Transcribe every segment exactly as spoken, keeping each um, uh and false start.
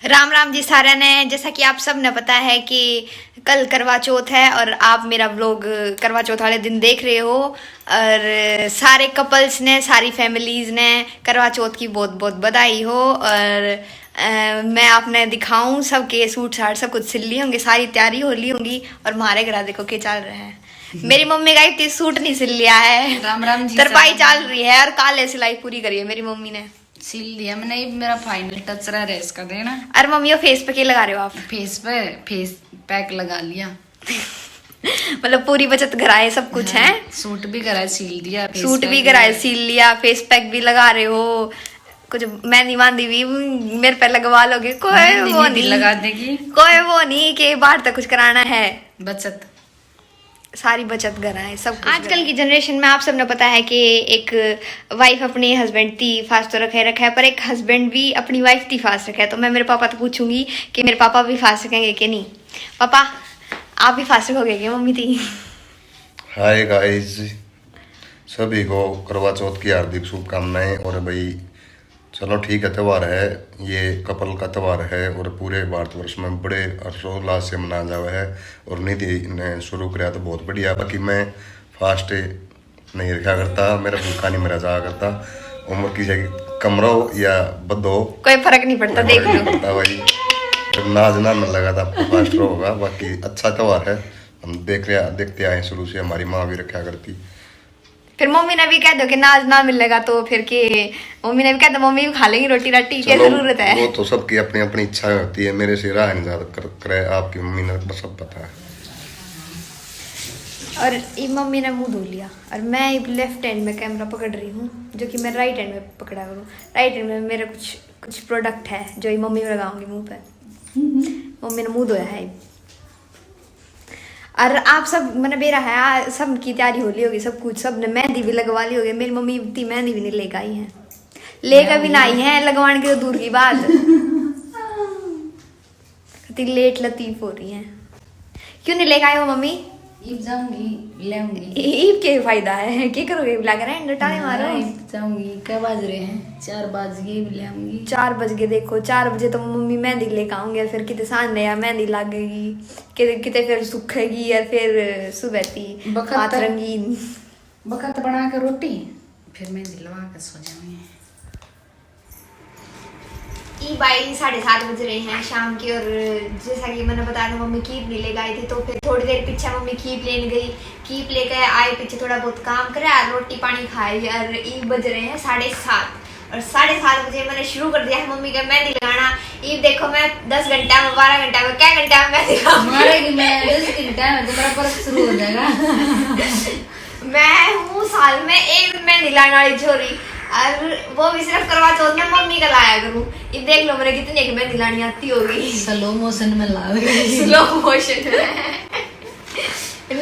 राम राम जी सारे ने। जैसा कि आप सब ने पता है कि कल करवा चौथ है और आप मेरा व्लॉग करवा चौथ वाले दिन देख रहे हो। और सारे कपल्स ने, सारी फैमिलीज ने करवा चौथ की बहुत बहुत बधाई हो। और अ, मैं आपने दिखाऊं, सबके सूट साट सब कुछ सिल लिए होंगे, सारी तैयारी हो ली होंगी। और मारे घर देखो के चल रहा है। मेरी मम्मी का एक सूट नहीं सिल लिया है। राम राम जी, तरपाई सारे। चल रही है और काले सिलाई पूरी करी है मेरी मम्मी ने। सिल लिया मैंने, ये मेरा फाइनल टच रहा है इसका देना। अरे मम्मी, वो फेस पे के लगा रहे हो आप? फेस पे फेस पैक लगा लिया। मतलब पूरी बचत घर आए, सब कुछ है। सूट भी घर आए सिल दिया, फेस सूट भी पैक घर आए भी। सिल लिया, फेस पैक भी लगा रहे हो, कुछ मेहंदी वांदी भी मेरे पे लगवा लोगे? कोई मेहंदी वो नहीं नहीं। लगा देगी। कोई वो नहीं कि बाहर तक कुछ कराना है। बचत। सारी बचत घर आए, सब कुछ आजकल घर। की जनरेशन में आप सब ने पता है कि एक वाइफ अपने हस्बैंड ती फास्ट तो रखे रखा है, पर एक हस्बैंड भी अपनी वाइफ ती फास्ट रखे है। तो मैं मेरे पापा तो पूछूंगी कि मेरे पापा भी फास्ट रखेंगे कि नहीं। पापा, आप भी फास्ट रखोगे क्या मम्मी ती? हाय गाइस, सभी को करवा चौथ की हार्दिक शुभकामनाएं। और भाई, चलो ठीक है, त्यौहार है, ये कपल का त्यौहार है और पूरे भारतवर्ष में बड़े हर्षोल्लास से मनाया जावे है। और निधि ने शुरू करया तो बहुत बढ़िया, बाकी मैं फास्ट नहीं रखा करता, मेरा भूखा नहीं मरा जाया करता। उम्र किसी की कम रहो या बद हो, कोई फर्क नहीं पड़ता, कोई देख फर्क लो। नहीं पड़ता भाई। जब नाज ना मिलेगा तो आपको फास्ट रहोगा। बाकी अच्छा त्यौहार है, हम देख रहे, देखते आए शुरू से, हमारी माँ भी रखा करती। फिर मम्मी ने भी कह दो कि नाज ना मिलेगा तो फिर के, मम्मी ने भी कह दो, मम्मी भी खा लेंगी रोटी राटी, क्या चलो, जरूरत है? वो तो सबकी अपनी अपनी इच्छा होती है, मेरे से राह नहीं ज्यादा कर, करे, आपकी मम्मी ने बस सब पता है। और ये मम्मी ने मुंह धो लिया और मैं ये लेफ्ट हैंड में कैमरा पकड़ रही हूँ, जो कि मैं राइट हैंड में पकड़ा करूँ। राइट हैंड में मेरा कुछ कुछ प्रोडक्ट है जो ये मम्मी में लगाऊंगी मुंह पे। मम्मी ने मुंह धोया है। और आप सब, मैंने बेरा है, आ, सब की तैयारी हो ली होगी, सब कुछ, सब ने मेहंदी भी लगवा ली होगी। मेरी मम्मी इतनी मेहंदी भी नहीं लेकर आई है, लेकर भी ना आई है, लगवाने की तो दूर की बात। कितनी लेट लतीफ हो रही है। क्यों नहीं लेकर आए हो मम्मी? ईब जाऊंगी, ले आऊंगी। ईब के फायदा है, के करोगे? लग रहे हैं डटाने मारो। हाँ, ईब जाऊंगी। क्या बज रहे हैं? चार बज गए, ईब ले आऊंगी। चार बज गए, देखो, चार बजे तो मम्मी मेहंदी लेकर आऊंगी और फिर कितने सांझ ने या मेहंदी लगेगी, कितने, कितने फिर सूखेगी और फिर सुबह थी बखत हाथ तक रंगीन। बखत बना के रोटी, फिर मेहंदी लगा के सो जाऊंगी। ई भाई साढ़े सात बज रहे हैं शाम के, और जैसा कि मैंने बताया था, मम्मी खीर नहीं लेकर आई थी, तो फिर थोड़ी देर पीछे मम्मी खीर लेने गई। खीर लेकर आई, पीछे थोड़ा बहुत काम करे और रोटी पानी खाए, और ई बज रहे हैं साढ़े सात। और साढ़े सात बजे मैंने शुरू कर दिया है मम्मी का मेहंदी लगाना। ई देखो, मैं दस घंटा में, बारह घंटा में, क्या घंटा में मेहंदी लगाऊंगी? मारेगी मैं, दस घंटा में तो मेरा पर्स शुरू हो जाएगा। मैं हूँ साल में एक दिन मेहंदी लाने वाली छोरी, और वो भी सिर्फ करवा चौथ में मम्मी का लाया करूँ। ये देख लो, मैंने कितनी एक मेहंदी लानी आती होगी। स्लो मोशन में ला रही। स्लो मोशन में।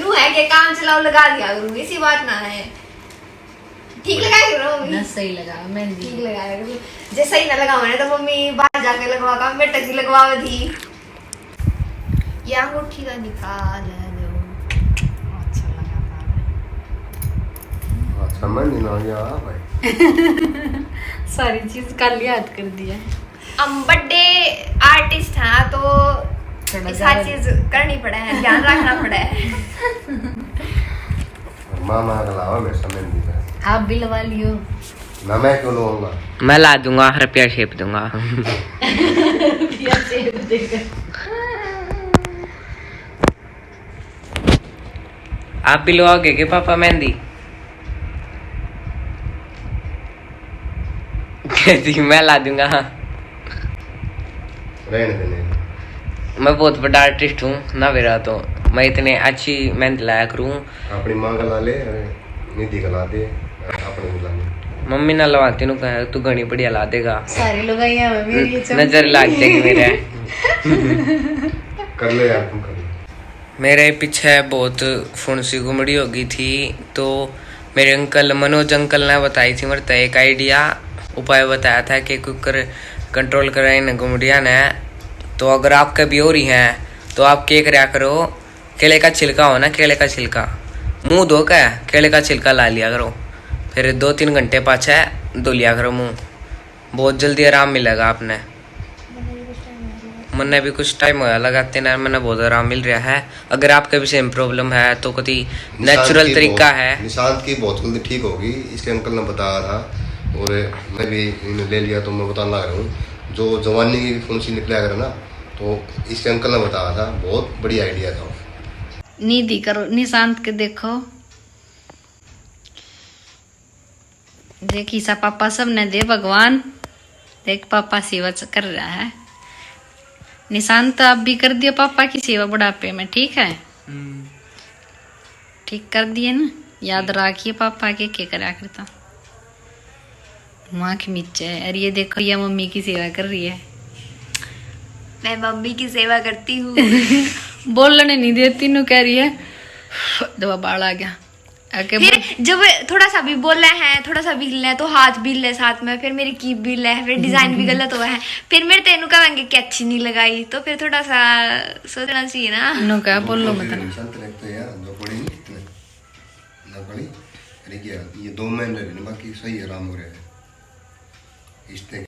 नू है कि काम चलाओ, लगा दिया करूँ, इसी बात ना है। ठीक लगाया करो मम्मी। ना सही लगा मेहंदी। ठीक लगाया करो। जे सही ना लगाओ ना तो मम्मी बाहर जाके लगवा का, मेरे टकी लगवा दी। या अंगूठी का निकाल दो। अच्छा लगा था। अच्छा, मैं नहीं ना गया भाई। सारी चीज काली हाथ कर दिया। हम बड़े आर्टिस्ट हैं तो थोड़ा ऐसा ज्यादा चीज करनी पड़े है, ध्यान रखना पड़े है। मामा का लावा मेरे सामने नहीं था। आप भी लवा लियो। ना, मैं क्यों लूंगा? मैं ला दूंगा, रुपया शेप दूंगा। रुपया शेप देगा। आप भी लवाओगे के पापा मेहंदी? कहती, "मैं ला दूंगा।" रहने देने। मैं बहुत बड़ा आर्टिस्ट हूँ ना बेरा, तो मैं इतने अच्छी मेहंदी लाया करूँ। अपनी माँ का ला ले, अरे निधि का ला दे, अपने भी ला ले। मम्मी ना लवाती, नु कहे, "तू घणी बढ़िया ला देगा।" सारी लुगाइयां में मेरी ये चमकी। नजर लाग जाएगी मेरे। कर ले यार, तुम कर ले। मेरे पीछे बहुत फुंसी गुमड़ी हो गई थी, तो मेरे अंकल, मनोज अंकल ने बताई थी मेरे ते एक आइडिया, उपाय बताया था कि कुकर कंट्रोल करें इन गुमड़िया ने। तो अगर आपके भी हो रही हैं, तो आप के करया करो, केले का छिलका हो ना, केले का छिलका, मुंह धो के केले का छिलका ला लिया करो, फिर दो तीन घंटे पाछे धो लिया करो मुंह, बहुत जल्दी आराम मिलेगा आपने। मैंने भी कुछ टाइम होया लगाते ना, मैंने बहुत आराम मिल रहा है। अगर आपके भी सेम प्रॉब्लम है तो कति नेचुरल तरीका है। निशांत की बहुत जल्दी ठीक होगी, इसके अंकल ने बताया था। और मैं भी ले लिया तो मैं बताने लग रहा हूँ, जो जवानी की फुंसी निकला करे ना, तो इसके अंकल ने बताया था, बहुत बढ़िया आइडिया था। निधि करो, निशांत के देखो। देख, ईसा पापा सब ने दे भगवान। देख, पापा सेवा च-, कर रहा है। निशांत, आप भी कर दियो पापा की सेवा बुढ़ापे में, ठीक है? हम्म। ठीक कर दिए ना, याद रखिए पापा के, के करा करता। माँ की मिर्च है। अरे, ये देखो, ये मम्मी की सेवा कर रही है। मैं मम्मी की सेवा करती हूँ। बोलने नहीं देती, नु कह रही है। दवा बाल आ गया। आगे फिर बोल। जब थोड़ा सा भी बोला है, थोड़ा सा भी हिलना है, तो हाथ भी हिले साथ में, फिर मेरी कीप भी हिले है, फिर डिजाइन भी गलत हुआ है, फिर मेरे तेनू कहेंगे कि अच्छी नहीं लगाई, तो फिर थोड़ा सा सोचना चाहिए ना। नो क्या बोलो मत ना। संत रखते हैं यार, दो पड़ी नहीं कितने, दो पड़ी रह गया, ये दो महीने रहे ना, बाकी सही आराम हो रहा है। इस तरह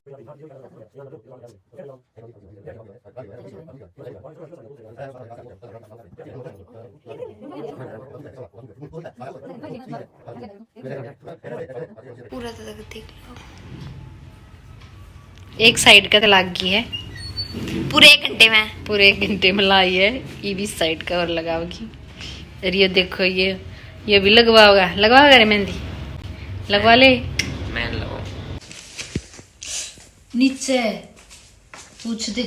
पूरा तो देख लो, एक साइड का तो लाग गई है। पूरे एक घंटे में, पूरे एक घंटे में लाई है। ये भी साइड का और लगाओगी। और ये देखो, ये ये भी लगवाओगा, लगवाओगा रे मेहंदी, लगवा ले। मैं लगाऊं। नीचे पूछ दे।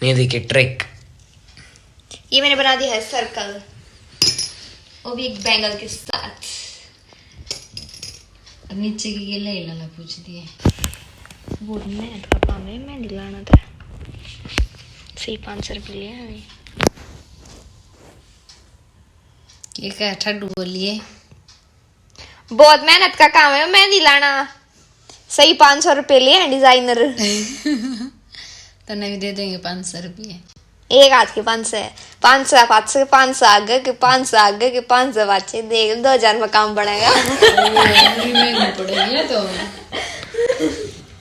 मेहंदी की ट्रिक। ये मैंने बना दिया है सर्कल, वो भी एक बैंगल के साथ। अब नीचे की ये ले लाना पूछ दिए। बहुत मेहनत का काम है मेहंदी लाना था। सही पाँच सौ रुपये लिया है। ये क्या ठड्डू बोलिए? बहुत मेहनत का काम है मेहंदी लाना। सही पाँच सौ रुपये लिए हैं डिजाइनर। तन्ने भी दे देंगे पाँच सौ रुपये। एक हाथ के पाँच सौ, पाँच सौ पाछे, पाँच सौ आगे के, पाँच सौ आगे के, पाँच सौ पाछे। देख, दो हजार में काम बनेगा। महंगी पड़ेगी ना तो।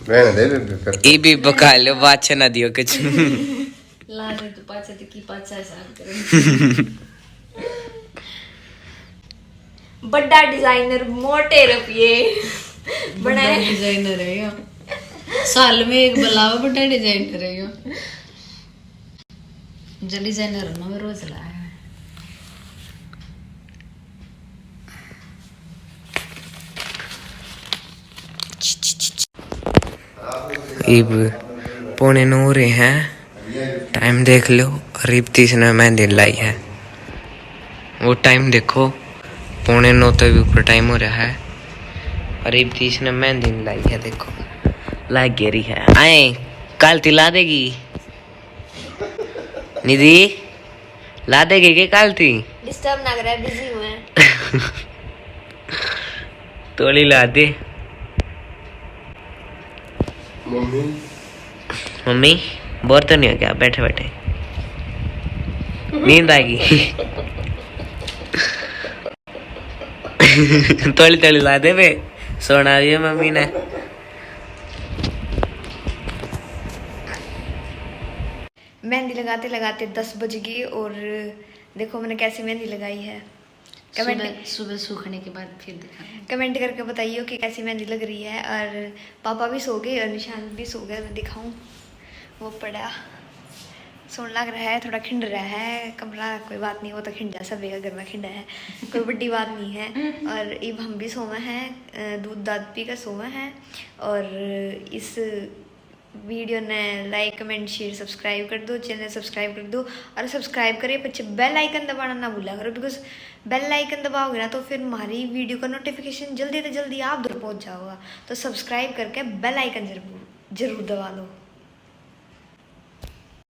रहने दे बेबे फिर। ई भी बका लो, पाछे ना दियो कुछ। लाने तो पाछे तो की पाछा साफ करो। बड़ा डिजाइनर, मोटे रुपये बनाए। डिजाइनर है यो। साल में एक बुलाओ, बड़ा डिजाइनर है यो। जो डिजाइनर हो ना, वो रोज लाया है। इब पौने नौ हो रहे हैं, टाइम देख लो। और इब तीस ने मेहंदी लाई है, वो टाइम देखो, पौने नौ तो भी ऊपर टाइम हो रहा है। और इब तीस ने मेहंदी लाई है, देखो, लाग गई है। आए, काल ती ला देगी निधि। ला देगी के काल ती? डिस्टर्ब ना करे, बिजी हूँ मैं। तोली ला दे। मम्मी। मम्मी, बोर तो नहीं हो गया बैठे बैठे? नींद आ गई। तोली तोली ला दे बे, सोना दियो मम्मी ने। मेहंदी लगाते लगाते दस बज गई और देखो मैंने कैसी मेहंदी लगाई है। कमेंट सुबह, सुबह सूखने के बाद फिर दिखाऊंगी। कमेंट करके बताइयो कि कैसी मेहंदी लग रही है। और पापा भी सो गए और निशांत भी सो गया, मैं दिखाऊं, वो पड़ा सोने लग रहा है, थोड़ा खिंड रहा है कमरा। कोई बात नहीं, वो तो खिंड जा, सभी का घर में खिंडा है, कोई बड़ी बात नहीं है। और इब हम भी सोवे हैं, अ, दूध दाद पी कर सोवे हैं। और इस वीडियो ने लाइक, कमेंट, शेयर, सब्सक्राइब कर दो, चैनल सब्सक्राइब कर दो। और सब्सक्राइब करे पीछे बेल आइकन दबाना ना भूला करो, बिकॉज बेल आइकन दबाओगे ना तो फिर हमारी वीडियो का नोटिफिकेशन जल्दी से जल्दी आप तक पहुंच जाओगा। तो सब्सक्राइब करके बेल आइकन जरूर, जरूर दबा दो।